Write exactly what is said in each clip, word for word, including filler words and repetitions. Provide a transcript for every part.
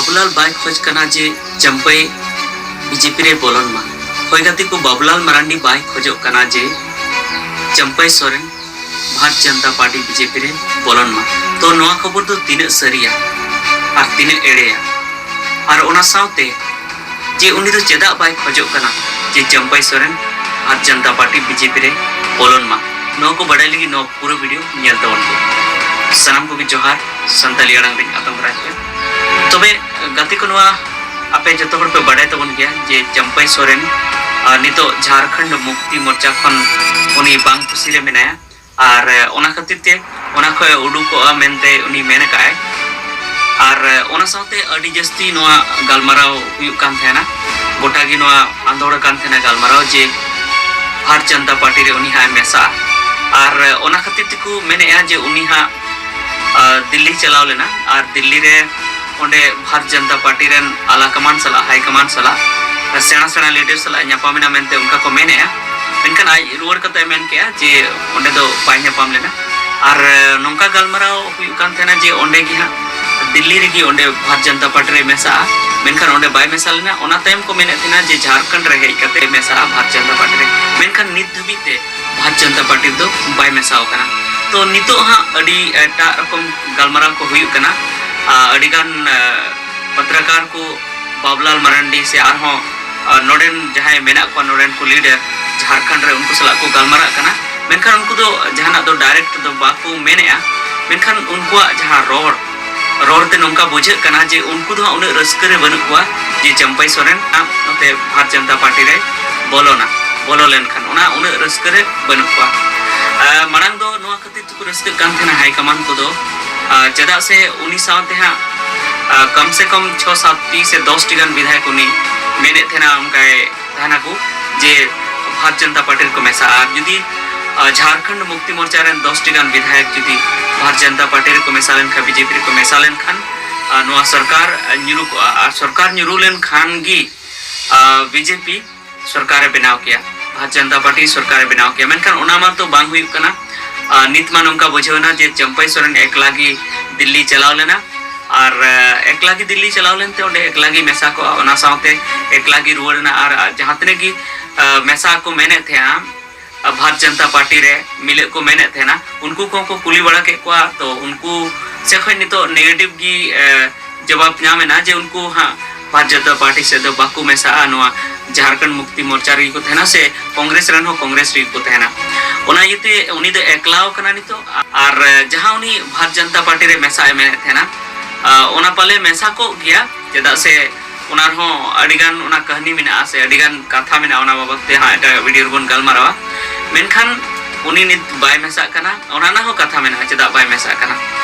ᱵᱟᱵᱩᱞᱟᱞ ᱵᱟᱭ ᱠᱷᱚᱡᱽ ᱠᱟᱱᱟ ᱡᱮ ᱪᱟᱢᱯᱟᱭ ᱵᱤᱡᱮᱯᱤ ᱨᱮ ᱵᱚᱞᱚᱱ ᱢᱟ᱾ ᱦᱳᱭ ᱜᱟᱛᱮ ᱠᱚ, ᱵᱟᱵᱩᱞᱟᱞ ᱢᱟᱨᱟᱱᱰᱤ ᱵᱟᱭ ᱠᱷᱚᱡᱚᱜ ᱠᱟᱱᱟ ᱡᱮ ᱪᱟᱢᱯᱟᱭ ᱥᱚᱨᱮᱱ ᱵᱷᱟᱨᱚᱛ ᱡᱚᱱᱚᱛᱟ ᱯᱟᱨᱴᱤ ᱵᱤᱡᱮᱯᱤ ᱨᱮ ᱵᱚᱞᱚᱱ ᱢᱟ᱾ ᱛᱚ ᱱᱚᱣᱟ ᱠᱷᱚᱵᱚᱨ ᱫᱚ ᱛᱤᱱᱟᱹᱜ ᱥᱟᱹᱨᱤᱭᱟ ᱟᱨ ᱛᱤᱱᱟᱹᱜ ᱮᱲᱮᱭᱟ, ᱟᱨ ᱚᱱᱟ ᱥᱟᱶᱛᱮ ᱡᱮ ᱩᱱᱤ ᱫᱚ ᱪᱮᱫᱟᱜ ᱵᱟᱭ ᱠᱷᱚᱡᱚᱜ ᱠᱟᱱᱟ ᱡᱮ ᱪᱟᱢᱯᱟᱭ ᱥᱚᱨᱮᱱ ᱵᱷᱟᱨᱚᱛ ᱡᱚᱱᱚᱛᱟ ᱯᱟᱨᱴᱤ ᱵᱤᱡᱮᱯᱤ ᱨᱮ ᱵᱚᱞᱚᱱ ᱢᱟ, ᱱᱚᱣᱟ ᱠᱚ ᱵᱟᱰᱟᱭ ᱞᱟᱹᱜᱤᱫ ᱱᱚᱣᱟ ᱯᱩᱨᱟᱹ ᱵᱷᱤᱰᱤᱭᱳ ᱧᱮᱞ ᱛᱟᱵᱚᱱ ᱯᱮ᱾ ᱥᱟᱱᱟᱢ ᱠᱚᱜᱮ ᱡᱚᱦᱟᱨ, ᱥᱟᱱᱛᱟᱲᱤ ᱟᱲᱟᱝ ᱨᱤᱧ ᱟᱛᱟᱝ ᱫᱟᱨᱟᱭ ᱯᱮ᱾ ᱛᱚᱵᱮ ᱜᱟᱛᱮ ᱠᱚ, ᱱᱚᱣᱟ ᱟᱯᱮ ᱡᱚᱛᱚ ᱦᱚᱲ ᱯᱮ ᱵᱟᱰᱟᱭ ᱛᱟᱵᱚᱱ ᱜᱮᱭᱟ ᱡᱮ ᱪᱟᱢᱯᱟᱭ ᱥᱚᱨᱮᱱ, ᱟᱨ ᱱᱤᱛᱚᱜ ᱡᱷᱟᱲᱠᱷᱚᱸᱰ ᱢᱩᱠᱛᱤ ᱢᱳᱨᱪᱟ ᱠᱷᱚᱱ ᱩᱱᱤ ᱵᱟᱝ ᱠᱩᱥᱤ ᱨᱮ ᱢᱮᱱᱟᱭᱟ, ᱟᱨ ᱚᱱᱟ ᱠᱷᱟᱹᱛᱤᱨ ᱛᱮ ᱚᱱᱟ ᱠᱷᱚᱱ ᱩᱰᱩᱠᱚᱜᱼᱟ ᱢᱮᱱᱛᱮ ᱩᱱᱤ ᱢᱮᱱ ᱟᱠᱟᱫᱼᱟᱭ᱾ ᱟᱨ ᱚᱱᱟ ᱥᱟᱶᱛᱮ ᱟᱹᱰᱤ ᱡᱟᱹᱥᱛᱤ ᱱᱚᱣᱟ ᱜᱟᱞᱢᱟᱨᱟᱣ ᱦᱩᱭᱩᱜ ᱠᱟᱱ ᱛᱟᱦᱮᱱᱟ, ᱜᱚᱴᱟ ᱜᱮ ᱱᱚᱣᱟ ᱟᱸᱫᱳᱲ ᱟᱠᱟᱱ ᱛᱟᱦᱮᱱᱟ ᱜᱟᱞᱢᱟᱨᱟᱣ ᱡᱮ ᱵᱷᱟᱨᱚᱛ ᱡᱚᱱᱚᱛᱟ ᱯᱟᱨᱴᱤ ᱨᱮ ᱩᱱᱤ ᱦᱟᱸᱜ ᱮ ᱢᱮᱥᱟᱜᱼᱟ᱾ ᱟᱨ ᱚᱱᱟ ᱠᱷᱟᱹᱛᱤᱨ ᱛᱮᱠᱚ ᱢᱮᱱᱮᱫᱼᱟ ᱡᱮ ᱩᱱᱤ ᱦᱟᱸᱜ, ᱟᱨ ᱫᱤᱞᱞᱤ ᱪᱟᱞᱟᱣ ᱞᱮᱱᱟ, ᱟᱨ ᱫᱤᱞᱞᱤ ᱨᱮ ᱚᱸᱰᱮ ᱵᱷᱟᱨᱚᱛ ᱡᱚᱱᱚᱛᱟ ᱯᱟᱨᱴᱤ ᱨᱮᱱ ᱟᱞᱟ ᱠᱟᱢᱟᱱ ᱥᱟᱞᱟᱜ, ᱦᱟᱭ ᱠᱟᱢᱟᱱ ᱥᱟᱞᱟᱜ, ᱥᱮᱬᱟ ᱥᱮᱬᱟ ᱞᱤᱰᱟᱨ ᱥᱟᱞᱟᱜ ᱧᱟᱯᱟᱢ ᱮᱱᱟ ᱢᱮᱱᱛᱮ ᱚᱱᱠᱟ ᱠᱚ ᱢᱮᱱᱮᱫᱼᱟ᱾ ᱢᱮᱱᱠᱷᱟᱱ ᱟᱡ ᱨᱩᱣᱟᱹᱲ ᱠᱟᱛᱮ ᱢᱮᱱ ᱠᱮᱫᱼᱟ ᱡᱮ ᱚᱸᱰᱮ ᱫᱚ ᱵᱟᱭ ᱧᱟᱯᱟᱢ ᱞᱮᱱᱟ᱾ ᱟᱨ ᱱᱚᱝᱠᱟ ᱜᱟᱞᱢᱟᱨᱟᱣ ᱦᱩᱭᱩᱜ ᱠᱟᱱ ᱛᱟᱦᱮᱱᱟ ᱡᱮ ᱚᱸᱰᱮ ᱜᱮ ᱦᱟᱸᱜ ᱫᱤᱞᱞᱤ ᱨᱮᱜᱮ ᱚᱸᱰᱮ ᱵᱷᱟᱨᱚᱛ ᱡᱚᱱᱚᱛᱟ ᱯᱟᱨᱴᱤ ᱨᱮ ᱢᱮᱥᱟᱜᱼᱟ, ᱢᱮᱱᱠᱷᱟᱱ ᱚᱸᱰᱮ ᱵᱟᱭ ᱢᱮᱥᱟ ᱞᱮᱱᱟ᱾ ᱚᱱᱟ ᱛᱟᱭᱚᱢ ᱠᱚ ᱢᱮᱱᱮᱫ ᱛᱟᱦᱮᱱᱟ ᱡᱮ ᱡᱷᱟᱲᱠᱷᱚᱸᱰ ᱨᱮ ᱦᱮᱡ ᱠᱟᱛᱮ ᱢᱮᱥᱟᱜᱼᱟ ᱵᱷᱟᱨᱚᱛ ᱡᱚᱱᱚᱛᱟ ᱯᱟᱨᱴᱤ ᱨᱮ, ᱢᱮᱱᱠᱷᱟᱱ ᱱᱤᱛ ᱫᱷᱟᱹᱵᱤᱡ ᱛᱮ ᱵᱷᱟᱨᱚᱛ ᱡᱚᱱᱚᱛᱟ ᱯᱟᱨᱴᱤ ᱨᱮᱫᱚ ᱵᱟᱭ ᱢᱮᱥᱟ ᱟᱠᱟᱱᱟ᱾ ᱛᱚ ᱱᱤᱛᱚᱜ ᱦᱟᱸᱜ ᱟᱹᱰᱤ ᱮᱴᱟᱜ ᱨᱚᱠᱚᱢ ᱜᱟᱞᱢᱟᱨᱟᱣ ᱠᱚ ᱦᱩᱭᱩᱜ ᱠᱟᱱᱟ᱾ ᱟᱨ ᱟᱹᱰᱤᱜᱟᱱ, ᱟᱨ ᱯᱚᱛᱨᱟᱠᱟᱨ ᱠᱚ ᱵᱟᱵᱩᱞᱟᱞ ᱢᱟᱨᱟᱱᱰᱤ ᱥᱮ ᱟᱨᱦᱚᱸ, ᱟᱨ ᱱᱚᱰᱮᱱ ᱡᱟᱦᱟᱸᱭ ᱢᱮᱱᱟᱜ ᱠᱚᱣᱟ, ᱱᱚᱰᱮᱱ ᱠᱚ ᱞᱤᱰᱟᱨ ᱡᱷᱟᱲᱠᱷᱚᱸᱰ ᱨᱮ, ᱩᱱᱠᱩ ᱥᱟᱞᱟᱜ ᱠᱚ ᱜᱟᱞᱢᱟᱨᱟᱜ ᱠᱟᱱᱟ᱾ ᱢᱮᱱᱠᱷᱟᱱ ᱩᱱᱠᱩ ᱫᱚ ᱡᱟᱦᱟᱱᱟᱜ ᱫᱚ ᱰᱟᱭᱨᱮᱠᱴ ᱫᱚ ᱵᱟᱠᱚ ᱢᱮᱱᱮᱜᱼᱟ, ᱢᱮᱱᱠᱷᱟᱱ ᱩᱱᱠᱩᱣᱟᱜ ᱡᱟᱦᱟᱸ ᱨᱚᱲ, ᱨᱚᱲ ᱛᱮ ᱱᱚᱝᱠᱟ ᱵᱩᱡᱷᱟᱹᱜ ᱠᱟᱱᱟ ᱡᱮ ᱩᱱᱠᱩ ᱫᱚ ᱦᱟᱸᱜ ᱩᱱᱟᱹᱜ ᱨᱟᱹᱥᱠᱟᱹ ᱨᱮ ᱵᱟᱹᱱᱩᱜ ᱠᱚᱣᱟ ᱡᱮ ᱪᱟᱢᱯᱟᱭ ᱥᱚᱨᱮᱱ ᱦᱟᱸᱜ ᱱᱚᱛᱮ ᱵᱷᱟᱨᱚᱛ ᱡᱚᱱᱚᱛᱟ ᱯᱟᱨᱴᱤ ᱨᱮ ᱵᱚᱞᱚᱱᱟ, ᱵᱚᱞᱚ ᱞᱮᱱᱠᱷᱟᱱ ᱚᱱᱟ ᱩᱱᱟᱹᱜ ᱨᱟᱹᱥᱠᱟᱹ ᱨᱮ ᱵᱟᱹᱱᱩᱜ ᱠᱚᱣᱟ᱾ ᱟᱨ ᱢᱟᱲᱟᱝ ᱫᱚ ᱱᱚᱣᱟ ᱠᱷᱟᱹᱛᱤᱨ ᱛᱮᱠᱚ ᱨᱟᱹᱥᱠᱟᱹᱜ ᱠᱟᱱ ᱛᱟᱦᱮᱱᱟ ᱦᱟᱭ ᱠᱟᱢᱟᱱᱰ ᱠᱚᱫᱚ, ᱟᱨ ᱪᱮᱫᱟᱜ ᱥᱮ ᱩᱱᱤ ᱥᱟᱶᱛᱮ ᱦᱟᱸᱜ, ᱟᱨ ᱠᱚᱢ ᱥᱮ ᱠᱚᱢ ᱪᱷᱚ ᱥᱟᱛ ᱴᱤ ᱥᱮ ᱫᱚᱥ ᱴᱤ ᱜᱟᱱ ᱵᱤᱫᱷᱟᱭᱚᱠ ᱩᱱᱤ ᱢᱮᱱᱮᱫ ᱛᱟᱦᱮᱱᱟ, ᱚᱱᱠᱟᱭ ᱛᱟᱦᱮᱱᱟᱠᱚ ᱡᱮ ᱵᱷᱟᱨᱚᱛ ᱡᱚᱱᱚᱛᱟ ᱯᱟᱨᱴᱤ ᱨᱮᱠᱚ ᱢᱮᱥᱟᱜᱼᱟ᱾ ᱟᱨ ᱡᱩᱫᱤ, ᱟᱨ ᱡᱷᱟᱲᱠᱷᱚᱸᱰ ᱢᱩᱠᱛᱤ ᱢᱳᱨᱪᱟ ᱨᱮᱱ ᱫᱚᱥ ᱴᱤ ᱜᱟᱱ ᱵᱤᱫᱷᱟᱭᱚᱠ ᱡᱩᱫᱤ ᱵᱷᱟᱨᱚᱛ ᱡᱚᱱᱚᱛᱟ ᱯᱟᱨᱴᱤ ᱨᱮᱠᱚ ᱢᱮᱥᱟ ᱞᱮᱱᱠᱷᱟᱱ, ᱵᱤᱡᱮᱯᱤ ᱨᱮᱠᱚ ᱢᱮᱥᱟ ᱞᱮᱱᱠᱷᱟᱱ, ᱟᱨ ᱱᱚᱣᱟ ᱥᱚᱨᱠᱟᱨ ᱧᱩᱨᱩ ᱠᱚᱜᱼᱟ᱾ ᱟᱨ ᱥᱚᱨᱠᱟᱨ ᱧᱩᱨᱩ ᱞᱮᱱᱠᱷᱟᱱ ᱜᱮ, ᱟᱨ ᱵᱤᱡᱮᱯᱤ ᱥᱚᱨᱠᱟᱨᱮ ᱵᱮᱱᱟᱣ ᱠᱮᱭᱟ, ᱵᱷᱟᱨᱚᱛ ᱡᱚᱱᱚᱛᱟ ᱯᱟᱨᱴᱤ ᱥᱚᱨᱠᱟᱨᱮ ᱵᱮᱱᱟᱣ ᱠᱮᱭᱟ᱾ ᱢᱮᱱᱠᱷᱟᱱ ᱚᱱᱟ ᱢᱟ ᱛᱚ ᱵᱟᱝ ᱦᱩᱭᱩᱜ ᱠᱟᱱᱟ᱾ ᱟᱨ ᱱᱤᱛ ᱢᱟ ᱱᱚᱝᱠᱟ ᱵᱩᱡᱷᱟᱹᱣ ᱮᱱᱟ ᱡᱮ ᱪᱟᱢᱯᱟᱭ ᱥᱚᱨᱮᱱ ᱮᱠᱞᱟ ᱜᱮ ᱫᱤᱞᱞᱤ ᱪᱟᱞᱟᱣ ᱞᱮᱱᱟ᱾ ᱟᱨ ᱮᱠᱞᱟ ᱜᱮ ᱫᱤᱞᱞᱤ ᱪᱟᱞᱟᱣ ᱞᱮᱱᱛᱮ ᱚᱸᱰᱮ ᱮᱠᱞᱟ ᱜᱮ ᱢᱮᱥᱟ ᱠᱚᱜᱼᱟ, ᱚᱱᱟ ᱥᱟᱶᱛᱮ ᱮᱠᱞᱟ ᱜᱮ ᱨᱩᱣᱟᱹᱲ ᱮᱱᱟ᱾ ᱟᱨ ᱡᱟᱦᱟᱸ ᱛᱤᱱᱟᱹᱜ ᱜᱮ ᱢᱮᱥᱟ ᱠᱚ ᱢᱮᱱᱮᱫ ᱛᱟᱦᱮᱸᱜᱼᱟ ᱵᱷᱟᱨᱚᱛ ᱡᱚᱱᱚᱛᱟ ᱯᱟᱨᱴᱤ ᱨᱮ ᱢᱤᱞᱟᱹᱜ ᱠᱚ ᱢᱮᱱᱮᱫ ᱛᱟᱦᱮᱱᱟ, ᱩᱱᱠᱩ ᱠᱚᱦᱚᱸ ᱠᱚ ᱠᱩᱞᱤ ᱵᱟᱲᱟ ᱠᱮᱫ ᱠᱚᱣᱟ᱾ ᱛᱚ ᱩᱱᱠᱩ ᱥᱮᱫ ᱠᱷᱚᱱ ᱱᱤᱛᱚᱜ negative ᱜᱮ ᱡᱚᱵᱟᱵ ᱧᱟᱢ ᱮᱱᱟ ᱡᱮ ᱩᱱᱠᱩ ᱦᱟᱸᱜ ᱵᱷᱟᱨᱚᱛ ᱡᱚᱱᱚᱛᱟ ᱯᱟᱨᱴᱤ ᱥᱮᱫ ᱫᱚ ᱵᱟᱠᱚ ᱢᱮᱥᱟᱜᱼᱟ, ᱱᱚᱣᱟ ᱡᱷᱟᱲᱠᱷᱚᱸᱰ ᱢᱩᱠᱛᱤ ᱢᱳᱨᱪᱟ ᱨᱮᱜᱮ ᱠᱚ ᱛᱟᱦᱮᱱᱟ ᱥᱮ ᱠᱚᱝᱜᱨᱮᱥ ᱨᱮᱱ ᱦᱚᱸ ᱠᱚᱝᱜᱨᱮᱥ ᱨᱮᱜᱮ ᱠᱚ ᱛᱟᱦᱮᱱᱟ᱾ ᱚᱱᱟ ᱤᱭᱟᱹᱛᱮ ᱩᱱᱤ ᱫᱚ ᱮᱠᱞᱟᱣ ᱠᱟᱱᱟ ᱱᱤᱛᱚᱜ᱾ ᱟᱨ ᱡᱟᱦᱟᱸ ᱩᱱᱤ ᱵᱷᱟᱨᱚᱛ ᱡᱚᱱᱚᱛᱟ ᱯᱟᱨᱴᱤ ᱨᱮ ᱢᱮᱥᱟᱜ ᱮ ᱢᱮᱱᱮᱫ ᱛᱟᱦᱮᱱᱟ, ᱚᱱᱟ ᱯᱟᱞᱮ ᱢᱮᱥᱟ ᱠᱚᱜ ᱜᱮᱭᱟ, ᱪᱮᱫᱟᱜ ᱥᱮ ᱚᱱᱟ ᱨᱮᱦᱚᱸ ᱟᱹᱰᱤᱜᱟᱱ ᱚᱱᱟ ᱠᱟᱹᱦᱱᱤ ᱢᱮᱱᱟᱜᱼᱟ ᱥᱮ ᱟᱹᱰᱤᱜᱟᱱ ᱠᱟᱛᱷᱟ ᱢᱮᱱᱟᱜᱼᱟ, ᱚᱱᱟ ᱵᱟᱵᱚᱫ ᱛᱮ ᱦᱟᱸᱜ ᱮᱴᱟᱜ ᱵᱷᱤᱰᱤᱭᱳ ᱨᱮᱵᱚᱱ ᱜᱟᱞᱢᱟᱨᱟᱣᱟ᱾ ᱢᱮᱱᱠᱷᱟᱱ ᱩᱱᱤ ᱱᱤᱛ ᱵᱟᱭ ᱢᱮᱥᱟᱜ ᱠᱟᱱᱟ, ᱚᱱᱟ ᱨᱮᱱᱟᱜ ᱦᱚᱸ ᱠᱟᱛᱷᱟ ᱢᱮᱱᱟᱜᱼᱟ ᱪᱮᱫᱟᱜ ᱵᱟᱭ ᱢᱮᱥᱟᱜ ᱠᱟᱱᱟ᱾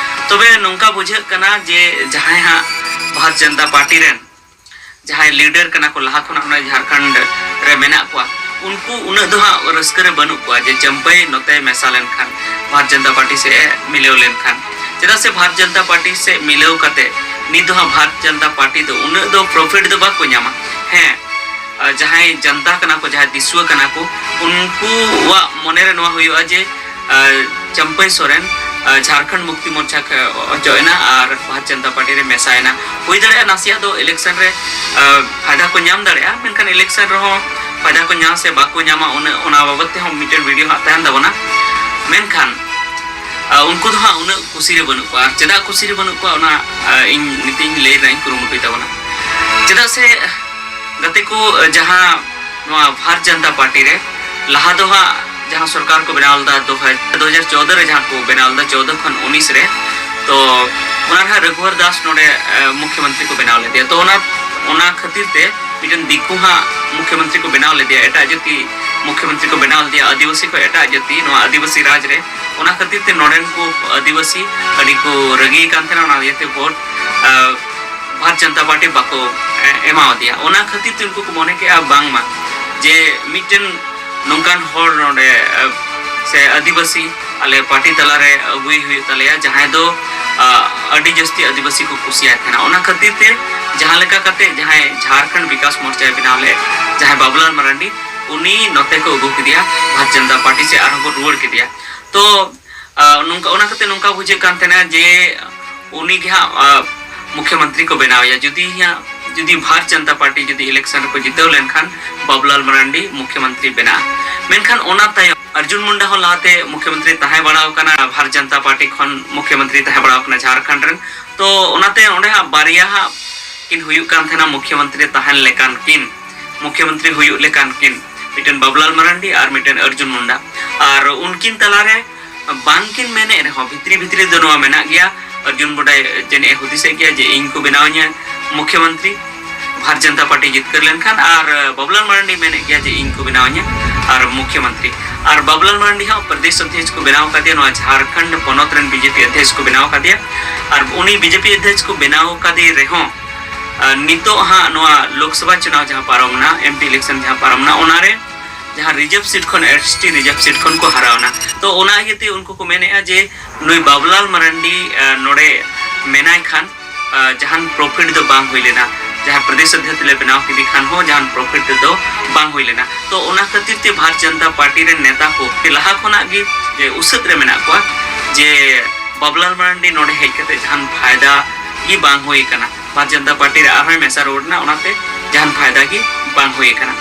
ᱛᱚᱵᱮ ᱱᱚᱝᱠᱟ ᱵᱩᱡᱷᱟᱹᱜ ᱠᱟᱱᱟ ᱡᱮ ᱡᱟᱦᱟᱸᱭ ᱦᱟᱸᱜ ᱵᱷᱟᱨᱚᱛ ᱡᱚᱱᱚᱛᱟ ᱯᱟᱨᱴᱤ ᱨᱮᱱ ᱡᱟᱦᱟᱸᱭ ᱞᱤᱰᱟᱨ ᱠᱟᱱᱟ ᱠᱚ, ᱞᱟᱦᱟ ᱠᱷᱚᱱᱟᱜ ᱚᱱᱟ ᱡᱷᱟᱲᱠᱷᱚᱸᱰ ᱨᱮ ᱢᱮᱱᱟᱜ ᱠᱚᱣᱟ, ᱩᱱᱠᱩ ᱩᱱᱟᱹᱜ ᱫᱚ ᱦᱟᱸᱜ ᱨᱟᱹᱥᱠᱟᱹ ᱨᱮ ᱵᱟᱹᱱᱩᱜ ᱠᱚᱣᱟ ᱡᱮ ᱪᱟᱹᱢᱯᱟᱹᱭ ᱱᱚᱛᱮ ᱢᱮᱥᱟ ᱞᱮᱱᱠᱷᱟᱱ, ᱵᱷᱟᱨᱚᱛ ᱡᱚᱱᱚᱛᱟ ᱯᱟᱨᱴᱤ ᱥᱮᱫ ᱮ ᱢᱤᱞᱟᱹᱣ ᱞᱮᱱᱠᱷᱟᱱ᱾ ᱪᱮᱫᱟᱜ ᱥᱮ ᱵᱷᱟᱨᱚᱛ ᱡᱚᱱᱚᱛᱟ ᱯᱟᱨᱴᱤ ᱥᱮᱫ ᱢᱤᱞᱟᱹᱣ ᱠᱟᱛᱮ ᱱᱤᱛ ᱫᱚ ᱦᱟᱸᱜ ᱵᱷᱟᱨᱚᱛ ᱡᱚᱱᱚᱛᱟ ᱯᱟᱨᱴᱤ ᱫᱚ ᱩᱱᱟᱹᱜ ᱫᱚ ᱯᱨᱚᱯᱷᱤᱴ ᱫᱚ ᱵᱟᱠᱚ ᱧᱟᱢᱟ᱾ ᱦᱮᱸ, ᱟᱨ ᱡᱟᱦᱟᱸᱭ ᱡᱚᱱᱛᱟ ᱠᱟᱱᱟ ᱠᱚ, ᱡᱟᱦᱟᱸᱭ ᱫᱤᱥᱩᱣᱟᱹ ᱠᱟᱱᱟ ᱠᱚ, ᱩᱱᱠᱩᱣᱟᱜ ᱢᱚᱱᱮ ᱨᱮ ᱱᱚᱣᱟ ᱦᱩᱭᱩᱜᱼᱟ ᱡᱮ ᱟᱨ ᱪᱟᱹᱢᱯᱟᱹᱭ ᱥᱚᱨᱮᱱ, ᱟᱨ ᱡᱷᱟᱲᱠᱷᱚᱸᱰ ᱢᱩᱠᱛᱤ ᱢᱳᱨᱪᱟ ᱠᱷᱚᱱ ᱚᱪᱚᱜ ᱮᱱᱟ ᱟᱨ ᱵᱷᱟᱨᱚᱛ ᱡᱚᱱᱚᱛᱟ ᱯᱟᱨᱴᱤ ᱨᱮ ᱢᱮᱥᱟᱭᱮᱱᱟ᱾ ᱦᱩᱭ ᱫᱟᱲᱮᱭᱟᱜᱼᱟ ᱱᱟᱥᱮᱭᱟᱜ ᱫᱚ ᱤᱞᱮᱠᱥᱚᱱ ᱨᱮ, ᱟᱨ, ᱯᱷᱟᱭᱫᱟ ᱠᱚ ᱧᱟᱢ ᱫᱟᱲᱮᱭᱟᱜᱼᱟ, ᱢᱮᱱᱠᱷᱟᱱ ᱤᱞᱮᱠᱥᱚᱱ ᱨᱮᱦᱚᱸ ᱯᱷᱟᱭᱫᱟ ᱠᱚ ᱧᱟᱢ ᱥᱮ ᱵᱟᱠᱚ ᱧᱟᱢᱟ, ᱩᱱᱟᱹᱜ, ᱚᱱᱟ ᱵᱟᱵᱚᱫ ᱛᱮᱦᱚᱸ ᱢᱤᱫᱴᱮᱱ ᱵᱷᱤᱰᱤᱭᱳ ᱦᱟᱸᱜ ᱛᱟᱦᱮᱱ ᱛᱟᱵᱚᱱᱟ᱾ ᱢᱮᱱᱠᱷᱟᱱ, ᱟᱨ, ᱩᱱᱠᱩ ᱫᱚ ᱦᱟᱸᱜ ᱩᱱᱟᱹᱜ ᱠᱩᱥᱤ ᱨᱮ ᱵᱟᱹᱱᱩᱜ ᱠᱚᱣᱟ᱾ ᱟᱨ ᱪᱮᱫᱟᱜ ᱠᱩᱥᱤ ᱨᱮ ᱵᱟᱹᱱᱩᱜ ᱠᱚᱣᱟ, ᱚᱱᱟ, ᱟᱨ, ᱤᱧ ᱱᱤᱛᱚᱜ ᱤᱧ ᱞᱟᱹᱭ ᱨᱮᱱᱟᱜ ᱤᱧ ᱠᱩᱨᱩᱢᱩᱴᱩᱭ ᱛᱟᱵᱚᱱᱟ᱾ ᱪᱮᱫᱟᱜ ᱥᱮ ᱜᱟᱛᱮ ᱠᱚ, ᱡᱟᱦᱟᱸ ᱱᱚᱣᱟ ᱵᱷᱟᱨᱚᱛ ᱡᱚᱱᱚᱛᱟ ᱯᱟᱨᱴᱤ ᱨᱮ ᱞᱟᱦᱟ ᱫᱚ ᱦᱟᱸᱜ ᱡᱟᱦᱟᱸ ᱥᱚᱨᱠᱟᱨ ᱠᱚ ᱵᱮᱱᱟᱣ ᱞᱮᱫᱟ, ᱫᱩ ᱦᱟᱡᱟᱨ ᱪᱳᱫᱽᱫᱳ ᱨᱮ ᱡᱟᱦᱟᱸ ᱠᱚ ᱵᱮᱱᱟᱣ ᱞᱮᱫᱟ, ᱪᱳᱫᱽᱫᱳ ᱠᱷᱚᱱ ᱩᱱᱤᱥ ᱨᱮ, ᱛᱚ ᱚᱱᱟ ᱨᱮ ᱦᱟᱸᱜ ᱨᱚᱜᱷᱩᱵᱚᱨ ᱫᱟᱥ ᱱᱚᱰᱮ, ᱮ, ᱢᱩᱠᱷᱭᱚᱢᱚᱱᱛᱨᱤ ᱠᱚ ᱵᱮᱱᱟᱣ ᱞᱮᱫᱮᱭᱟ᱾ ᱛᱚ ᱚᱱᱟ, ᱚᱱᱟ ᱠᱷᱟᱹᱛᱤᱨ ᱛᱮ ᱢᱤᱫᱴᱮᱱ ᱫᱤᱠᱩ ᱦᱟᱸᱜ ᱢᱩᱠᱷᱭᱚᱢᱚᱱᱛᱨᱤ ᱠᱚ ᱵᱮᱱᱟᱣ ᱞᱮᱫᱮᱭᱟ, ᱮᱴᱟᱜ ᱡᱟᱹᱛᱤ ᱢᱩᱠᱷᱭᱚᱢᱚᱱᱛᱨᱤ ᱠᱚ ᱵᱮᱱᱟᱣ ᱞᱮᱫᱮᱭᱟ, ᱟᱹᱫᱤᱵᱟᱹᱥᱤ ᱠᱷᱚᱱ ᱮᱴᱟᱜ ᱡᱟᱹᱛᱤ, ᱱᱚᱣᱟ ᱟᱹᱫᱤᱵᱟᱹᱥᱤ ᱨᱟᱡᱽ ᱨᱮ᱾ ᱚᱱᱟ ᱠᱷᱟᱹᱛᱤᱨ ᱛᱮ ᱱᱚᱰᱮᱱ ᱠᱚ ᱟᱹᱫᱤᱵᱟᱹᱥᱤ ᱟᱹᱰᱤ ᱠᱚ ᱨᱟᱹᱜᱤ ᱟᱠᱟᱱ ᱛᱟᱦᱮᱱᱟ, ᱚᱱᱟ ᱤᱭᱟᱹᱛᱮ ᱵᱷᱳᱴ, ᱮ, ᱵᱷᱟᱨᱚᱛ ᱡᱚᱱᱚᱛᱟ ᱯᱟᱨᱴᱤ ᱵᱟᱠᱚ, ᱮ, ᱮᱢᱟᱣᱟᱫᱮᱭᱟ᱾ ᱚᱱᱟ ᱠᱷᱟᱹᱛᱤᱨ ᱛᱮ ᱩᱱᱠᱩ ᱠᱚ ᱢᱚᱱᱮ ᱠᱮᱜᱼᱟ ᱵᱟᱝᱢᱟ ᱡᱮ ᱢᱤᱫᱴᱮᱱ ᱱᱚᱝᱠᱟᱱ ᱦᱚᱲ ᱱᱚᱰᱮ, ᱮ, ᱥᱮ ᱟᱹᱫᱤᱵᱟᱹᱥᱤ ᱟᱞᱮ ᱯᱟᱨᱴᱤ ᱛᱟᱞᱟᱨᱮ ᱟᱹᱜᱩᱭ ᱦᱩᱭᱩᱜ ᱛᱟᱞᱮᱭᱟ, ᱡᱟᱦᱟᱸᱭ ᱫᱚ, ᱟ, ᱟᱹᱰᱤ ᱡᱟᱹᱥᱛᱤ ᱟᱹᱫᱤᱵᱟᱹᱥᱤ ᱠᱚ ᱠᱩᱥᱤᱭᱟᱭ ᱛᱟᱦᱮᱱᱟ᱾ ᱚᱱᱟ ᱠᱷᱟᱹᱛᱤᱨ ᱛᱮ ᱡᱟᱦᱟᱸ ᱞᱮᱠᱟ ᱠᱟᱛᱮ ᱡᱟᱦᱟᱸᱭ ᱡᱷᱟᱲᱠᱷᱚᱸᱰ ᱵᱤᱠᱟᱥ ᱢᱳᱨᱪᱟᱭ ᱵᱮᱱᱟᱣ ᱞᱮᱫ, ᱡᱟᱦᱟᱸᱭ ᱵᱟᱵᱩᱞᱟᱞ ᱢᱟᱨᱟᱱᱰᱤ, ᱩᱱᱤ ᱱᱚᱛᱮ ᱠᱚ ᱟᱹᱜᱩ ᱠᱮᱫᱮᱭᱟ ᱵᱷᱟᱨᱚᱛ ᱡᱚᱱᱚᱛᱟ ᱯᱟᱨᱴᱤ ᱥᱮ ᱟᱨᱦᱚᱸ ᱠᱚ ᱨᱩᱣᱟᱹᱲ ᱠᱮᱫᱮᱭᱟ᱾ ᱛᱚ, ᱟ, ᱱᱚᱝᱠᱟ, ᱚᱱᱟ ᱠᱷᱟᱹᱛᱤᱨ ᱱᱚᱝᱠᱟ ᱵᱩᱡᱷᱟᱹᱜ ᱠᱟᱱ ᱛᱟᱦᱮᱱᱟ ᱡᱮ ᱩᱱᱤ ᱜᱮ ᱦᱟᱸᱜ ᱢᱩᱠᱷᱭᱚᱢᱚᱱᱛᱨᱤ ᱠᱚ ᱵᱮᱱᱟᱣᱮᱭᱟ᱾ ᱡᱩᱫᱤ ᱦᱟᱸᱜ ᱡᱩᱫᱤ ᱵᱷᱟᱨᱚᱛ ᱡᱚᱱᱚᱛᱟ ᱯᱟᱨᱴᱤ ᱡᱩᱫᱤ ᱤᱞᱮᱠᱥᱚᱱ ᱨᱮᱠᱚ ᱡᱤᱛᱟᱹᱣ ᱞᱮᱱᱠᱷᱟᱱ ᱵᱟᱵᱩᱞᱟᱞ ᱢᱟᱨᱟᱱᱰᱤ ᱢᱩᱠᱷᱭᱚᱢᱚᱱᱛᱨᱤ ᱵᱮᱱᱟᱜᱼᱟ᱾ ᱢᱮᱱᱠᱷᱟᱱ ᱚᱱᱟ ᱛᱟᱭᱚᱢ ᱚᱨᱡᱩᱱ ᱢᱩᱱᱰᱟ ᱦᱚᱸ ᱞᱟᱦᱟᱛᱮ ᱢᱩᱠᱷᱭᱚᱢᱚᱱᱛᱨᱤ ᱛᱟᱦᱮᱸ ᱵᱟᱲᱟ ᱟᱠᱟᱱᱟ, ᱵᱷᱟᱨᱚᱛ ᱡᱚᱱᱚᱛᱟ ᱯᱟᱨᱴᱤ ᱠᱷᱚᱱ ᱢᱩᱠᱷᱭᱚᱢᱚᱱᱛᱨᱤ ᱛᱟᱦᱮᱸ ᱵᱟᱲᱟ ᱟᱠᱟᱱᱟ ᱡᱷᱟᱲᱠᱷᱚᱸᱰ ᱨᱮᱱ᱾ ᱛᱚ ᱚᱱᱟᱛᱮ ᱚᱸᱰᱮ ᱦᱟᱸᱜ ᱵᱟᱨᱭᱟ ᱦᱟᱸᱜ ᱠᱤᱱ ᱦᱩᱭᱩᱜ ᱠᱟᱱ ᱛᱟᱦᱮᱱᱟ ᱢᱩᱠᱷᱭᱚᱢᱚᱱᱛᱨᱤ ᱛᱟᱦᱮᱱ ᱞᱮᱠᱟᱱ ᱠᱤᱱ, ᱢᱩᱠᱷᱭᱚᱢᱚᱱᱛᱨᱤ ᱦᱩᱭᱩᱜ ᱞᱮᱠᱟᱱ ᱠᱤᱱ, ᱢᱤᱫᱴᱮᱱ ᱵᱟᱵᱩᱞᱟᱞ ᱢᱟᱨᱟᱱᱰᱤ ᱟᱨ ᱢᱤᱫᱴᱮᱱ ᱚᱨᱡᱩᱱ ᱢᱩᱱᱰᱟ᱾ ᱟᱨ ᱩᱱᱠᱤᱱ ᱛᱟᱞᱟᱨᱮ ᱵᱟᱝᱠᱤᱱ ᱢᱮᱱᱮᱫ ᱨᱮᱦᱚᱸ ᱵᱷᱤᱛᱨᱤ ᱵᱷᱤᱛᱨᱤ ᱫᱚ ᱱᱚᱣᱟ ᱢᱮᱱᱟᱜ ᱜᱮᱭᱟ, ᱚᱨᱡᱩᱱ ᱢᱩᱱᱰᱟ ᱡᱟᱹᱱᱤᱡ ᱮ ᱦᱩᱫᱤᱥᱮᱫ ᱜᱮᱭᱟ ᱡᱮ ᱤᱧ ᱠᱚ ᱵᱮᱱᱟᱣᱤᱧᱟ ᱢᱩᱠᱷᱭᱚᱢᱚᱱᱛᱨᱤ ᱵᱷᱟᱨᱚᱛ ᱡᱚᱱᱚᱛᱟ ᱯᱟᱨᱴᱤ ᱡᱤᱛᱠᱟᱹᱨ ᱞᱮᱱᱠᱷᱟᱱ, ᱟᱨ ᱵᱟᱵᱩᱞᱟᱞ ᱢᱟᱨᱟᱱᱰᱤ ᱢᱮᱱᱮᱫ ᱜᱮᱭᱟ ᱡᱮ ᱤᱧ ᱠᱚ ᱵᱮᱱᱟᱣᱤᱧᱟ ᱟᱨ ᱢᱩᱠᱷᱭᱚᱢᱚᱱᱛᱨᱤ᱾ ᱟᱨ ᱵᱟᱵᱩᱞᱟᱞ ᱢᱟᱨᱟᱱᱰᱤ ᱦᱚᱸ ᱯᱨᱚᱫᱮᱥ ᱚᱫᱷᱭᱚᱠᱷ ᱠᱚ ᱵᱮᱱᱟᱣ ᱟᱠᱟᱫᱮᱭᱟ, ᱱᱚᱣᱟ ᱡᱷᱟᱲᱠᱷᱚᱸᱰ ᱯᱚᱱᱚᱛ ᱨᱮᱱ ᱵᱤᱡᱮᱯᱤ ᱚᱫᱷᱭᱚᱠᱷ ᱠᱚ ᱵᱮᱱᱟᱣ ᱟᱠᱟᱫᱮᱭᱟ᱾ ᱟᱨ ᱩᱱᱤ ᱵᱤᱡᱮᱯᱤ ᱚᱫᱷᱭᱚᱠᱷ ᱠᱚ ᱵᱮᱱᱟᱣ ᱟᱠᱟᱫᱮ ᱨᱮᱦᱚᱸ ᱟᱨ ᱱᱤᱛᱚᱜ ᱦᱟᱸᱜ ᱱᱚᱣᱟ ᱞᱳᱠᱥᱚᱵᱷᱟ ᱪᱩᱱᱟᱣ ᱡᱟᱦᱟᱸ ᱯᱟᱨᱚᱢᱱᱟ, ᱮᱢᱯᱤ ᱤᱞᱮᱠᱥᱚᱱ ᱡᱟᱦᱟᱸ ᱯᱟᱨᱚᱢᱱᱟ, ᱚᱱᱟᱨᱮ ᱡᱟᱦᱟᱸ ᱨᱤᱡᱟᱨᱵᱷ ᱥᱤᱴ ᱠᱷᱚᱱ, ᱮᱥᱴᱤ ᱨᱤᱡᱟᱨᱵᱷ ᱥᱤᱴ ᱠᱷᱚᱱ ᱠᱚ ᱦᱟᱨᱟᱣᱱᱟ᱾ ᱛᱚ ᱚᱱᱟ ᱤᱭᱟᱹᱛᱮ ᱩᱱᱠᱩ ᱠᱚ ᱢᱮᱱᱮᱫᱼᱟ ᱡᱮ ᱱᱩᱭ ᱵᱟᱵᱩᱞᱟᱞ ᱢᱟᱨᱟᱱᱰᱤ ᱟᱨ ᱱᱚᱰᱮ ᱢᱮᱱᱟᱭ ᱠᱷᱟᱱ ᱟᱨ ᱡᱟᱦᱟᱱ ᱯᱨᱚᱯᱷᱤᱴ ᱫᱚ ᱵᱟᱝ ᱦᱩᱭ ᱞᱮᱱᱟ᱾ ᱡᱟᱦᱟᱸ ᱯᱨᱚᱫᱮᱥ ᱚᱫᱷᱭᱚᱠᱷ ᱞᱮ ᱵᱮᱱᱟᱣ ᱠᱮᱫᱮ ᱠᱷᱟᱱ ᱦᱚᱸ ᱡᱟᱦᱟᱱ ᱯᱨᱚᱯᱷᱤᱴ ᱫᱚ ᱵᱟᱝ ᱦᱩᱭ ᱞᱮᱱᱟ᱾ ᱛᱚ ᱚᱱᱟ ᱠᱷᱟᱹᱛᱤᱨ ᱛᱮ ᱵᱷᱟᱨᱚᱛ ᱡᱚᱱᱚᱛᱟ ᱯᱟᱨᱴᱤ ᱨᱮᱱ ᱱᱮᱛᱟ ᱠᱚ ᱞᱟᱦᱟ ᱠᱷᱚᱱᱟᱜ ᱜᱮ ᱡᱮ ᱩᱥᱟᱹᱫ ᱨᱮ ᱢᱮᱱᱟᱜ ᱠᱚᱣᱟ ᱡᱮ ᱵᱟᱵᱩᱞᱟᱞ ᱢᱟᱨᱟᱱᱰᱤ ᱱᱚᱰᱮ ᱦᱮᱡ ᱠᱟᱛᱮ ᱡᱟᱦᱟᱱ ᱯᱷᱟᱭᱫᱟ ᱜᱮ ᱵᱟᱝ ᱦᱩᱭ ᱟᱠᱟᱱᱟ᱾ ᱵᱷᱟᱨᱚᱛ ᱡᱚᱱᱚᱛᱟ ᱯᱟᱨᱴᱤ ᱨᱮ ᱟᱨᱦᱚᱸᱭ ᱢᱮᱥᱟ ᱨᱩᱣᱟᱹᱲ ᱮᱱᱟ, ᱚᱱᱟᱛᱮ ᱡᱟᱦᱟᱱ ᱯᱷᱟᱭᱫᱟ ᱜᱮ ᱵᱟᱝ ᱦᱩᱭ ᱟᱠᱟᱱᱟ᱾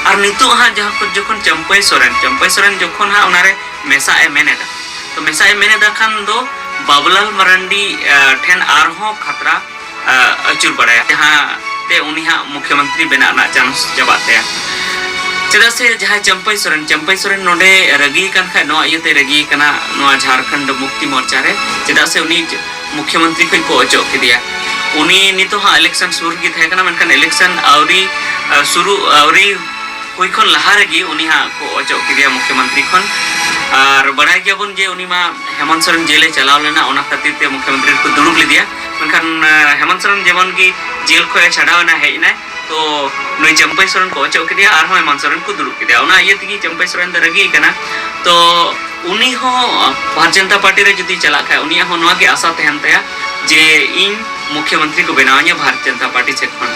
ᱟᱨ ᱱᱤᱛᱚᱜ ᱦᱟᱸᱜ ᱡᱟᱦᱟᱸ ᱠᱚ ᱡᱚᱠᱷᱚᱱ ᱪᱟᱹᱢᱯᱟᱹᱭ ᱥᱚᱨᱮᱱ, ᱪᱟᱹᱢᱯᱟᱹᱭ ᱥᱚᱨᱮᱱ ᱡᱚᱠᱷᱚᱱ ᱦᱟᱸᱜ ᱚᱱᱟᱨᱮ ᱢᱮᱥᱟᱜ ᱮ ᱢᱮᱱ ᱮᱫᱟ, ᱛᱚ ᱢᱮᱥᱟᱜ ᱮ ᱢᱮᱱ ᱮᱫᱟ ᱠᱷᱟᱱ ᱫᱚ ᱵᱟᱵᱩᱞᱟᱞ ᱢᱟᱨᱟᱱᱰᱤ ᱟᱨ ᱴᱷᱮᱱ ᱟᱨᱦᱚᱸ ᱠᱷᱟᱛᱨᱟ ᱟᱨ ᱟᱹᱪᱩᱨ ᱵᱟᱲᱟᱭᱟ, ᱡᱟᱦᱟᱸ ᱛᱮ ᱩᱱᱤ ᱦᱟᱸᱜ ᱢᱩᱠᱷᱭᱚᱢᱚᱱᱛᱨᱤ ᱵᱮᱱᱟᱜ ᱨᱮᱱᱟᱜ ᱪᱟᱱᱥ ᱪᱟᱵᱟᱜ ᱛᱟᱭᱟ᱾ ᱪᱮᱫᱟᱜ ᱥᱮ ᱡᱟᱦᱟᱸᱭ ᱪᱟᱹᱢᱯᱟᱹᱭ ᱥᱚᱨᱮᱱ, ᱪᱟᱹᱢᱯᱟᱹᱭ ᱥᱚᱨᱮᱱ ᱱᱚᱰᱮ ᱨᱟᱹᱜᱤ ᱟᱠᱟᱱ ᱠᱷᱟᱡ ᱱᱚᱣᱟ ᱤᱭᱟᱹᱛᱮ ᱨᱟᱹᱜᱤ ᱟᱠᱟᱱᱟ ᱱᱚᱣᱟ ᱡᱷᱟᱲᱠᱷᱚᱸᱰ ᱢᱩᱠᱛᱤ ᱢᱳᱨᱪᱟ ᱨᱮ, ᱪᱮᱫᱟᱜ ᱥᱮ ᱩᱱᱤ ᱢᱩᱠᱷᱭᱚᱢᱚᱱᱛᱨᱤ ᱠᱷᱚᱱ ᱠᱚ ᱚᱪᱚᱜ ᱠᱮᱫᱮᱭᱟ᱾ ᱩᱱᱤ ᱱᱤᱛᱚᱜ ᱦᱟᱸᱜ ᱤᱞᱮᱠᱥᱚᱱ ᱥᱩᱨ ᱜᱮ ᱛᱟᱦᱮᱸ ᱠᱟᱱᱟ, ᱢᱮᱱᱠᱷᱟᱱ ᱤᱞᱮᱠᱥᱚᱱ ᱟᱹᱣᱨᱤ ᱟᱨ ᱥᱩᱨᱩ ᱟᱹᱣᱨᱤ ᱦᱩᱭ ᱠᱷᱚᱱ ᱞᱟᱦᱟ ᱨᱮᱜᱮ ᱩᱱᱤ ᱦᱟᱸᱜ ᱠᱚ ᱚᱪᱚᱜ ᱠᱮᱫᱮᱭᱟ ᱢᱩᱠᱷᱭᱚᱢᱚᱱᱛᱨᱤ ᱠᱷᱚᱱ᱾ ᱟᱨ ᱵᱟᱲᱟᱭ ᱜᱮᱭᱟᱵᱚᱱ ᱡᱮ ᱩᱱᱤ ᱢᱟ ᱦᱮᱢᱚᱱᱛ ᱥᱚᱨᱮᱱ ᱡᱮᱞᱮ ᱪᱟᱞᱟᱣ ᱞᱮᱱᱟ, ᱚᱱᱟ ᱠᱷᱟᱹᱛᱤᱨ ᱛᱮ ᱢᱩᱠᱷᱭᱚᱢᱚᱱᱛᱨᱤ ᱨᱮᱠᱚ ᱫᱩᱲᱩᱵ ᱞᱮᱫᱮᱭᱟ᱾ ᱢᱮᱱᱠᱷᱟᱱ ᱦᱮᱢᱚᱱᱛ ᱥᱚᱨᱮᱱ ᱡᱮᱢᱚᱱ ᱜᱮ ᱡᱮᱞ ᱠᱷᱚᱱ ᱮ ᱪᱷᱟᱰᱟᱣ ᱮᱱᱟ, ᱦᱮᱡ ᱮᱱᱟᱭ, ᱛᱚ ᱱᱩᱭ ᱪᱟᱹᱢᱯᱟᱹᱭ ᱥᱚᱨᱮᱱ ᱠᱚ ᱚᱪᱚᱜ ᱠᱮᱫᱮᱭᱟ, ᱟᱨᱦᱚᱸ ᱦᱮᱢᱚᱱᱛ ᱥᱚᱨᱮᱱ ᱠᱚ ᱫᱩᱲᱩᱵ ᱠᱮᱫᱮᱭᱟ᱾ ᱚᱱᱟ ᱤᱭᱟᱹ ᱛᱮᱜᱮ ᱪᱟᱹᱢᱯᱟᱹᱭ ᱥᱚᱨᱮᱱ ᱫᱚ ᱨᱟᱹᱜᱤ ᱟᱠᱟᱱᱟ᱾ ᱛᱚ ᱩᱱᱤ ᱦᱚᱸ ᱵᱷᱟᱨᱚᱛ ᱡᱚᱱᱚᱛᱟ ᱯᱟᱨᱴᱤ ᱨᱮ ᱡᱩᱫᱤ ᱪᱟᱞᱟᱜ ᱠᱷᱟᱡ, ᱩᱱᱤᱭᱟᱜ ᱦᱚᱸ ᱱᱚᱣᱟ ᱜᱮ ᱟᱥᱟ ᱛᱟᱦᱮᱱ ᱛᱟᱭᱟ ᱡᱮ ᱤᱧ ᱢᱩᱠᱷᱭᱚᱢᱚᱱᱛᱨᱤ ᱠᱚ ᱵᱮᱱᱟᱣᱤᱧᱟ ᱵᱷᱟᱨᱚᱛ ᱡᱚᱱᱚᱛᱟ ᱯᱟᱨᱴᱤ ᱥᱮᱫ ᱠᱷᱚᱱ᱾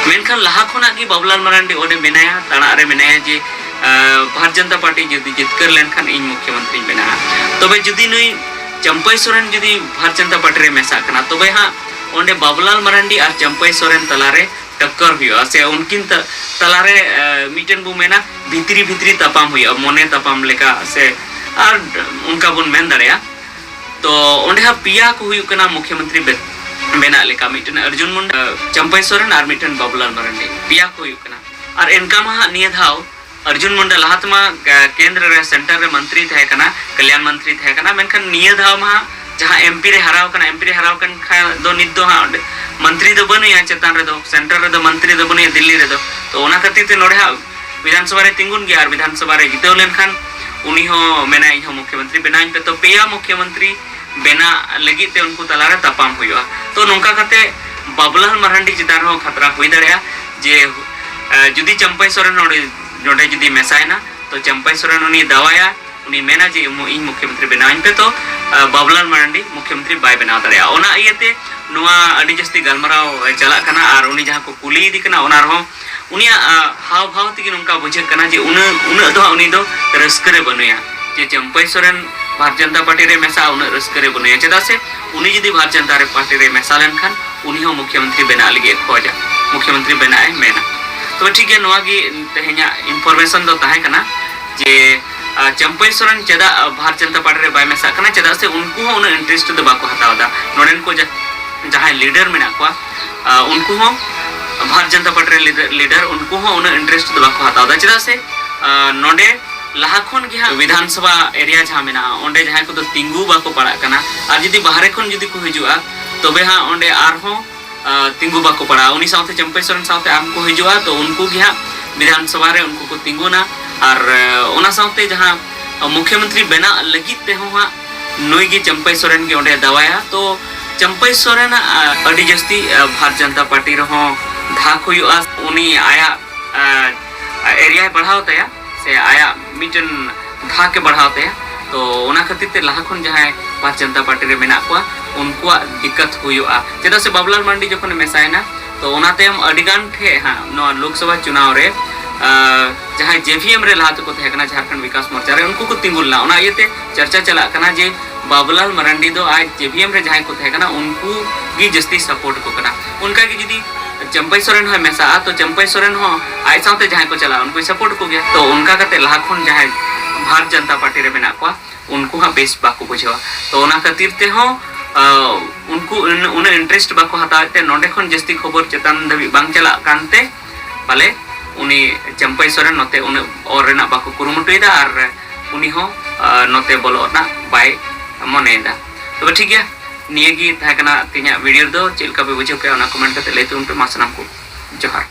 ᱢᱮᱱᱠᱷᱟᱱ ᱞᱟᱦᱟ ᱠᱷᱚᱱᱟᱜ ᱜᱮ ᱵᱟᱵᱩᱞᱟᱞ ᱢᱟᱨᱟᱱᱰᱤ ᱚᱸᱰᱮ ᱢᱮᱱᱟᱭᱟ, ᱛᱟᱲᱟᱜ ᱨᱮ ᱢᱮᱱᱟᱭᱟ ᱡᱮ ᱟᱨ ᱵᱷᱟᱨᱚᱛ ᱡᱚᱱᱚᱛᱟ ᱯᱟᱨᱴᱤ ᱡᱩᱫᱤ ᱡᱤᱛᱠᱟᱹᱨ ᱞᱮᱱᱠᱷᱟᱱ ᱤᱧ ᱢᱩᱠᱷᱭᱚᱢᱚᱱᱛᱨᱤᱧ ᱵᱮᱱᱟᱜᱼᱟ᱾ ᱛᱚᱵᱮ ᱡᱩᱫᱤ ᱱᱩᱭ ᱪᱟᱢᱯᱟᱭ ᱥᱚᱨᱮᱱ ᱡᱩᱫᱤ ᱵᱷᱟᱨᱚᱛ ᱡᱟᱱᱛᱟ ᱯᱟᱨᱴᱤ ᱨᱮ ᱢᱮᱥᱟᱜ ᱠᱟᱱᱟ, ᱛᱚᱵᱮ ᱦᱟᱸᱜ ᱚᱸᱰᱮ ᱵᱟᱵᱩᱞᱟᱞ ᱢᱟᱨᱟᱱᱰᱤ ᱟᱨ ᱪᱟᱢᱯᱟᱭ ᱥᱚᱨᱮᱱ ᱛᱟᱞᱟᱨᱮ ᱴᱟᱠᱠᱚᱨ ᱦᱩᱭᱩᱜᱼᱟ, ᱥᱮ ᱩᱱᱠᱤᱱ ᱛᱟ-, ᱛᱟᱞᱟᱨᱮ, ᱮ, ᱢᱤᱫᱴᱮᱱ ᱵᱚ ᱢᱮᱱᱟ, ᱵᱷᱤᱛᱨᱤ ᱵᱷᱤᱛᱨᱤ ᱛᱟᱯᱟᱢ ᱦᱩᱭᱩᱜᱼᱟ, ᱢᱚᱱᱮ ᱛᱟᱯᱟᱢ ᱞᱮᱠᱟ, ᱥᱮ ᱟᱨ ᱚᱱᱠᱟ ᱵᱚᱱ ᱢᱮᱱ ᱫᱟᱲᱮᱭᱟᱜᱼᱟ᱾ ᱛᱚ ᱚᱸᱰᱮ ᱦᱟᱸᱜ ᱯᱮᱭᱟ ᱠᱚ ᱦᱩᱭᱩᱜ ᱠᱟᱱᱟ ᱢᱩᱠᱷᱭᱚᱢᱚᱱᱛᱨᱤ ᱵᱮ-, ᱵᱮᱱᱟᱜ ᱞᱮᱠᱟ, ᱢᱤᱫᱴᱮᱱ ᱚᱨᱡᱩᱱ ᱢᱩᱱᱰᱟ, ᱪᱟᱢᱯᱟᱭ ᱥᱚᱨᱮᱱ ᱟᱨ ᱢᱤᱫᱴᱮᱱ ᱵᱟᱵᱩᱞᱟᱞ ᱢᱟᱨᱟᱱᱰᱤ, ᱯᱮᱭᱟ ᱠᱚ ᱦᱩᱭᱩᱜ ᱠᱟᱱᱟ᱾ ᱟᱨ ᱮᱱᱠᱟ ᱢᱟ ᱦᱟᱸᱜ ᱱᱤᱭᱟᱹ ᱫᱷᱟᱣ ᱚᱨᱡᱩᱱ ᱢᱩᱱᱰᱟ ᱞᱟᱦᱟ ᱛᱮᱢᱟ, ᱮ, ᱠᱮᱱᱫᱨᱚ ᱨᱮ, ᱥᱮᱱᱴᱟᱨ ᱨᱮ ᱢᱚᱱᱛᱨᱤ ᱛᱟᱦᱮᱸ ᱠᱟᱱᱟ, ᱠᱟᱞᱭᱟᱱ ᱢᱚᱱᱛᱨᱤ ᱛᱟᱦᱮᱸ ᱠᱟᱱᱟ, ᱢᱮᱱᱠᱷᱟᱱ ᱱᱤᱭᱟᱹ ᱫᱷᱟᱣ ᱢᱟ ᱦᱟᱸᱜ ᱡᱟᱦᱟᱸ ᱮᱢ ᱯᱤ ᱨᱮ ᱦᱟᱨᱟᱣ ᱠᱟᱱᱟ, ᱮᱢ ᱯᱤ ᱨᱮ ᱦᱟᱨᱟᱣ ᱠᱟᱱ ᱠᱷᱟᱱ ᱫᱚ ᱱᱤᱛ ᱫᱚ ᱦᱟᱸᱜ ᱚᱸᱰᱮ ᱢᱚᱱᱛᱨᱤ ᱫᱚ ᱵᱟᱹᱱᱩᱭᱟ ᱪᱮᱛᱟᱱ ᱨᱮᱫᱚ, ᱥᱮᱱᱴᱟᱨ ᱨᱮᱫᱚ ᱢᱚᱱᱛᱨᱤ ᱫᱚ ᱵᱟᱹᱱᱩᱭᱟ ᱫᱤᱞᱞᱤ ᱨᱮᱫᱚ᱾ ᱛᱚ ᱚᱱᱟ ᱠᱷᱟᱹᱛᱤᱨ ᱛᱮ ᱱᱚᱰᱮ ᱦᱟᱸᱜ ᱵᱤᱫᱷᱟᱱ ᱥᱚᱵᱷᱟ ᱨᱮ ᱛᱤᱸᱜᱩᱱ ᱜᱮᱭᱟ, ᱟᱨ ᱵᱤᱫᱷᱟᱱ ᱥᱚᱵᱷᱟ ᱨᱮ ᱡᱤᱛᱟᱹᱣ ᱞᱮᱱᱠᱷᱟᱱ ᱩᱱᱤ ᱦᱚᱸ ᱢᱮᱱᱟᱭ, "ᱤᱧ ᱦᱚᱸ ᱢᱩᱠᱷᱭᱚᱢᱚᱱᱛᱨᱤ ᱵᱮᱱᱟᱣᱤᱧ ᱯᱮ", ᱛᱚ ᱯᱮᱭᱟ ᱢᱩᱠᱷᱭᱚᱢᱚᱱᱛᱨᱤ ᱵᱮᱱᱟᱜ ᱞᱟᱹᱜᱤᱫ ᱛᱮ ᱩᱱᱠᱩ ᱛᱟᱞᱟᱨᱮ ᱛᱟᱯᱟᱢ ᱦᱩᱭᱩᱜᱼᱟ᱾ ᱛᱚ ᱱᱚᱝᱠᱟ ᱠᱟᱛᱮ ᱵᱟᱵᱩᱞᱟᱞ ᱢᱟᱨᱟᱱᱰᱤ ᱪᱮᱛᱟᱱ ᱨᱮᱦᱚᱸ ᱠᱷᱟᱛᱨᱟ ᱦᱩᱭ ᱫᱟᱲᱮᱭᱟᱜᱼᱟ ᱡᱮ, ᱮ, ᱡᱩᱫᱤ ᱪᱟᱢᱯᱟᱭ ᱥᱚᱨᱮᱱ ᱱᱚᱰᱮ, ᱱᱚᱰᱮ ᱡᱩᱫᱤ ᱢᱮᱥᱟᱭᱮᱱᱟ, ᱛᱚ ᱪᱟᱢᱯᱟᱭ ᱥᱚᱨᱮᱱ ᱩᱱᱤ ᱫᱟᱣᱟᱭᱟ, ᱩᱱᱤ ᱢᱮᱱᱟ ᱡᱮ ᱤᱧ, ᱤᱧ ᱢᱩᱠᱷᱭᱚᱢᱚᱱᱛᱨᱤ ᱵᱮᱱᱟᱣᱤᱧ ᱯᱮ, ᱛᱚ, ᱮ, ᱵᱟᱵᱩᱞᱟᱞ ᱢᱟᱨᱟᱱᱰᱤ ᱢᱩᱠᱷᱭᱚᱢᱚᱱᱛᱨᱤ ᱵᱟᱭ ᱵᱮᱱᱟᱣ ᱫᱟᱲᱮᱭᱟᱜᱼᱟ᱾ ᱚᱱᱟ ᱤᱭᱟᱹᱛᱮ ᱱᱚᱣᱟ ᱟᱹᱰᱤ ᱡᱟᱹᱥᱛᱤ ᱜᱟᱞᱢᱟᱨᱟᱣ ᱪᱟᱞᱟᱜ ᱠᱟᱱᱟ, ᱟᱨ ᱩᱱᱤ ᱡᱟᱦᱟᱸ ᱠᱚ ᱠᱩᱞᱤᱭᱮᱫᱮ ᱠᱟᱱᱟ, ᱚᱱᱟ ᱨᱮᱦᱚᱸ ᱩᱱᱤᱭᱟᱜ, ᱟ, ᱦᱟᱣ ᱵᱷᱟᱣ ᱛᱮᱜᱮ ᱱᱚᱝᱠᱟ ᱵᱩᱡᱷᱟᱹᱜ ᱠᱟᱱᱟ ᱡᱮ ᱩᱱᱟᱹᱜ, ᱩᱱᱟᱹᱜ ᱫᱚ ᱦᱟᱸᱜ ᱩᱱᱤ ᱫᱚ ᱨᱟᱹᱥᱠᱟᱹ ᱨᱮ ᱵᱟᱹᱱᱩᱭᱟ᱾ ᱡᱮ ᱪᱟᱢᱯᱟᱭ ᱥᱚᱨᱮᱱ ᱵᱷᱟᱨᱚᱛ ᱡᱟᱱᱛᱟ ᱯᱟᱨᱴᱤ ᱨᱮ ᱢᱮᱥᱟᱜᱼᱟ, ᱩᱱᱟᱹᱜ ᱨᱟᱹᱥᱠᱟᱹ ᱨᱮ ᱵᱟᱹᱱᱩᱭᱟ᱾ ᱪᱮᱫᱟᱜ ᱥᱮ ᱩᱱᱤ ᱡᱩᱫᱤ ᱵᱷᱟᱨᱚᱛ ᱡᱟᱱᱛᱟ ᱨᱮ ᱯᱟᱨᱴᱤ ᱨᱮ ᱢᱮᱥᱟ ᱞᱮᱱᱠᱷᱟᱱ, ᱩᱱᱤ ᱦᱚᱸ ᱢᱩᱠᱷᱭᱚᱢᱚᱱᱛᱨᱤ ᱵᱮᱱᱟᱜ ᱞᱟᱹᱜᱤᱫ ᱮ ᱠᱷᱚᱡᱟ, ᱢᱩᱠᱷᱭᱚᱢᱚᱱᱛᱨᱤ ᱵᱮᱱᱟᱜ ᱮ ᱢᱮᱱᱟ᱾ ᱛᱚᱵᱮ ᱴᱷᱤᱠ ᱜᱮᱭᱟ, ᱱᱚᱣᱟ ᱜᱮ ᱛᱮᱦᱮᱧᱟᱜ information ᱫᱚ ᱛᱟᱦᱮᱸ ᱠᱟᱱᱟ ᱡᱮ, ᱟ, ᱪᱟᱢᱯᱟᱭ ᱥᱚᱨᱮᱱ ᱪᱮᱫᱟᱜ, ᱟ, ᱵᱷᱟᱨᱚᱛ ᱡᱟᱱᱛᱟ ᱯᱟᱨᱴᱤ ᱨᱮ ᱵᱟᱭ ᱢᱮᱥᱟᱜ ᱠᱟᱱᱟ, ᱪᱮᱫᱟᱜ ᱥᱮ ᱩᱱᱠᱩ ᱦᱚᱸ ᱩᱱᱟᱹᱜ interest ᱫᱚ ᱵᱟᱠᱚ ᱦᱟᱛᱟᱣ ᱮᱫᱟ᱾ ᱱᱚᱰᱮᱱ ᱠᱚ ᱡᱟ-, ᱡᱟᱦᱟᱸᱭ leader ᱢᱮᱱᱟᱜ ᱠᱚᱣᱟ, ᱟ, ᱩᱱᱠᱩ ᱦᱚᱸ ᱵᱷᱟᱨᱚᱛ ᱡᱟᱱᱛᱟ ᱯᱟᱨᱴᱤ ᱨᱮᱱ leader, leader, ᱩᱱᱠᱩ ᱦᱚᱸ ᱩᱱᱟᱹᱜ interest ᱫᱚ ᱵᱟᱠᱚ ᱦᱟᱛᱟᱣ ᱮᱫᱟ᱾ ᱪᱮᱫᱟᱜ ᱥᱮ, ᱟ, ᱱᱚᱰᱮ ᱞᱟᱦᱟ ᱠᱷᱚᱱ ᱜᱮ ᱦᱟᱸᱜ ᱵᱤᱫᱷᱟᱱ ᱥᱚᱵᱷᱟ area ᱡᱟᱦᱟᱸ ᱢᱮᱱᱟᱜᱼᱟ, ᱚᱸᱰᱮ ᱡᱟᱦᱟᱸᱭ ᱠᱚᱫᱚ ᱛᱤᱸᱜᱩ ᱵᱟᱠᱚ ᱯᱟᱲᱟᱜ ᱠᱟᱱᱟ, ᱟᱨ ᱡᱩᱫᱤ ᱵᱟᱦᱨᱮ ᱠᱷᱚᱱ ᱡᱩᱫᱤ ᱠᱚ ᱦᱤᱡᱩᱜᱼᱟ, ᱛᱚᱵᱮ ᱦᱟᱸᱜ ᱚᱸᱰᱮ ᱟᱨᱦᱚᱸ, ᱟ, ᱛᱤᱸᱜᱩ ᱵᱟᱠᱚ ᱯᱟᱲᱟᱜᱼᱟ᱾ ᱩᱱᱤ ᱥᱟᱶᱛᱮ ᱪᱟᱢᱯᱟᱭ ᱥᱚᱨᱮᱱ ᱥᱟᱶᱛᱮ ᱟᱨ ᱠᱚ ᱦᱤᱡᱩᱜᱼᱟ, ᱛᱚ ᱩᱱᱠᱩ ᱜᱮ ᱦᱟᱸᱜ ᱵᱤᱫᱷᱟᱱ ᱥᱚᱵᱷᱟ ᱨᱮ ᱩᱱᱠᱩ ᱠᱚ ᱛᱤᱸᱜᱩᱱᱟ᱾ ᱟᱨ, ᱟ, ᱚᱱᱟ ᱥᱟᱶᱛᱮ ᱡᱟᱦᱟᱸ, ᱟ, ᱢᱩᱠᱷᱭᱚᱢᱚᱱᱛᱨᱤ ᱵᱮᱱᱟᱜ ᱞᱟᱹᱜᱤᱫ ᱛᱮᱦᱚᱸ ᱦᱟᱸᱜ ᱱᱩᱭ ᱜᱮ ᱪᱟᱢᱯᱟᱭ ᱥᱚᱨᱮᱱ ᱜᱮ ᱚᱸᱰᱮ ᱫᱟᱣᱟᱭᱟ᱾ ᱛᱚ ᱪᱟᱢᱯᱟᱭ ᱥᱚᱨᱮᱱᱟᱜ, ᱟ, ᱟᱹᱰᱤ ᱡᱟᱹᱥᱛᱤ, ᱟ, ᱵᱷᱟᱨᱚᱛ ᱡᱟᱱᱛᱟ ᱯᱟᱨᱴᱤ ᱨᱮᱦᱚᱸ ᱫᱷᱟᱠ ᱦᱩᱭᱩᱜᱼᱟ᱾ ᱩᱱᱤ ᱟᱭᱟᱜ, ᱟ, area ᱵᱟᱲᱦᱟᱣ ᱛᱟᱭᱟ, ᱥᱮ ᱟᱭᱟᱜ ᱢᱤᱫᱴᱮᱱ ᱫᱷᱟᱠ ᱮ ᱵᱟᱲᱦᱟᱣ ᱛᱟᱭᱟ᱾ ᱛᱚ ᱚᱱᱟ ᱠᱷᱟᱹᱛᱤᱨ ᱛᱮ ᱞᱟᱦᱟ ᱠᱷᱚᱱ ᱡᱟᱦᱟᱸᱭ ᱵᱷᱟᱨᱚᱛ ᱡᱟᱱᱛᱟ ᱯᱟᱨᱴᱤ ᱨᱮ ᱢᱮᱱᱟᱜ ᱠᱚᱣᱟ, ᱩᱱᱠᱩᱣᱟᱜ ᱫᱤᱠᱠᱟᱛ ᱦᱩᱭᱩᱜᱼᱟ᱾ ᱪᱮᱫᱟᱜ ᱥᱮ ᱵᱟᱵᱩᱞᱟᱞ ᱢᱟᱨᱟᱱᱰᱤ ᱡᱚᱠᱷᱚᱱᱮ ᱢᱮᱥᱟᱭᱮᱱᱟ, ᱛᱚ ᱚᱱᱟ ᱛᱟᱭᱚᱢ ᱟᱹᱰᱤ ᱜᱟᱱ ᱴᱷᱮᱡ ᱦᱟᱸᱜ ᱱᱚᱣᱟ ᱞᱳᱠᱥᱚᱵᱷᱟ ᱪᱩᱱᱟᱣ ᱨᱮ, ᱟ, ᱡᱟᱦᱟᱸᱭ JVM ᱨᱮ ᱞᱟᱦᱟ ᱛᱮᱠᱚ ᱛᱟᱦᱮᱸ ᱠᱟᱱᱟ, ᱡᱷᱟᱲᱠᱷᱚᱸᱰ ᱵᱤᱠᱟᱥ ᱢᱳᱨᱪᱟ ᱨᱮ, ᱩᱱᱠᱩ ᱠᱚ ᱛᱤᱸᱜᱩ ᱞᱮᱱᱟ᱾ ᱚᱱᱟ ᱤᱭᱟᱹᱛᱮ ᱪᱟᱨᱪᱟ ᱪᱟᱞᱟᱜ ᱠᱟᱱᱟ ᱡᱮ ᱵᱟᱵᱩᱞᱟᱞ ᱢᱟᱨᱟᱱᱰᱤ ᱫᱚ ᱟᱡ ᱡᱮ ᱵᱷᱤ ᱮᱢ ᱨᱮ ᱡᱟᱦᱟᱸᱭ ᱠᱚ ᱛᱟᱦᱮᱸ ᱠᱟᱱᱟ, ᱩᱱᱠᱩ ᱜᱮ ᱡᱟᱹᱥᱛᱤ ᱥᱟᱯᱳᱨᱴ ᱠᱚ ᱠᱟᱱᱟ᱾ ᱚᱱᱠᱟ ᱜᱮ ᱡᱩᱫᱤ ᱪᱟᱢᱯᱟᱭ ᱥᱚᱨᱮᱱ ᱦᱚᱸᱭ ᱢᱮᱥᱟᱜᱼᱟ, ᱛᱚ ᱪᱟᱢᱯᱟᱭ ᱥᱚᱨᱮᱱ ᱦᱚᱸ ᱟᱡ ᱥᱟᱶᱛᱮ ᱡᱟᱦᱟᱸᱭ ᱠᱚ ᱪᱟᱞᱟᱜᱼᱟ, ᱩᱱᱠᱩᱭ ᱥᱟᱯᱳᱨᱴ ᱠᱚᱜᱮᱭᱟ᱾ ᱛᱚ ᱚᱱᱠᱟ ᱠᱟᱛᱮ ᱞᱟᱦᱟ ᱠᱷᱚᱱ ᱡᱟᱦᱟᱸᱭ ᱵᱷᱟᱨᱚᱛ ᱡᱟᱱᱛᱟ ᱯᱟᱨᱴᱤ ᱨᱮ ᱢᱮᱱᱟᱜ ᱠᱚᱣᱟ, ᱩᱱᱠᱩ ᱦᱚᱸ ᱵᱮᱥ ᱵᱟᱠᱚ ᱵᱩᱡᱷᱟᱹᱣᱟ᱾ ᱛᱚ ᱚᱱᱟ ᱠᱷᱟᱹᱛᱤᱨ ᱛᱮᱦᱚᱸ, ᱟᱸ, ᱩᱱᱠᱩ ᱩᱱ-, ᱩᱱᱟᱹᱜ ᱤᱱᱴᱟᱨᱮᱥᱴ ᱵᱟᱠᱚ ᱦᱟᱛᱟᱣᱮᱫ ᱛᱮ, ᱱᱚᱸᱰᱮ ᱠᱷᱚᱱ ᱡᱟᱹᱥᱛᱤ ᱠᱷᱚᱵᱚᱨ ᱪᱮᱛᱟᱱ ᱫᱷᱟᱹᱵᱤᱡ ᱵᱟᱝ ᱪᱟᱞᱟᱜ ᱠᱟᱱᱛᱮ, ᱯᱟᱞᱮ ᱩᱱᱤ ᱪᱟᱢᱯᱟᱭ ᱥᱚᱨᱮᱱ ᱱᱚᱛᱮ ᱩᱱᱟᱹᱜ ᱚᱨ ᱨᱮᱱᱟᱜ ᱵᱟᱠᱚ ᱠᱩᱨᱩᱢᱩᱴᱩᱭᱮᱫᱟ ᱟᱨ ᱩᱱᱤ ᱦᱚᱸ, ᱟᱸ, ᱱᱚᱛᱮ ᱵᱚᱞᱚᱜ ᱨᱮᱱᱟᱜ ᱵᱟᱭ ᱢᱚᱱᱮᱭᱮᱫᱟ᱾ ᱛᱚᱵᱮ ᱴᱷᱤᱠ ᱜᱮᱭᱟ, ᱱᱤᱭᱟᱹ ᱜᱮ ᱛᱟᱦᱮᱸ ᱠᱟᱱᱟ ᱛᱮᱦᱮᱧᱟᱜ ᱵᱷᱤᱰᱤᱭᱳ ᱨᱮᱫᱚ᱾ ᱪᱮᱫ ᱞᱮᱠᱟ ᱯᱮ ᱵᱩᱡᱷᱟᱹᱣ ᱠᱮᱜᱼᱟ, ᱚᱱᱟ ᱠᱚᱢᱮᱱᱴ ᱠᱟᱛᱮ ᱞᱟᱹᱭ ᱛᱟᱵᱚᱱ ᱯᱮ᱾ ᱢᱟ ᱥᱟᱱᱟᱢ ᱠᱚ ᱡᱚᱦᱟᱨ᱾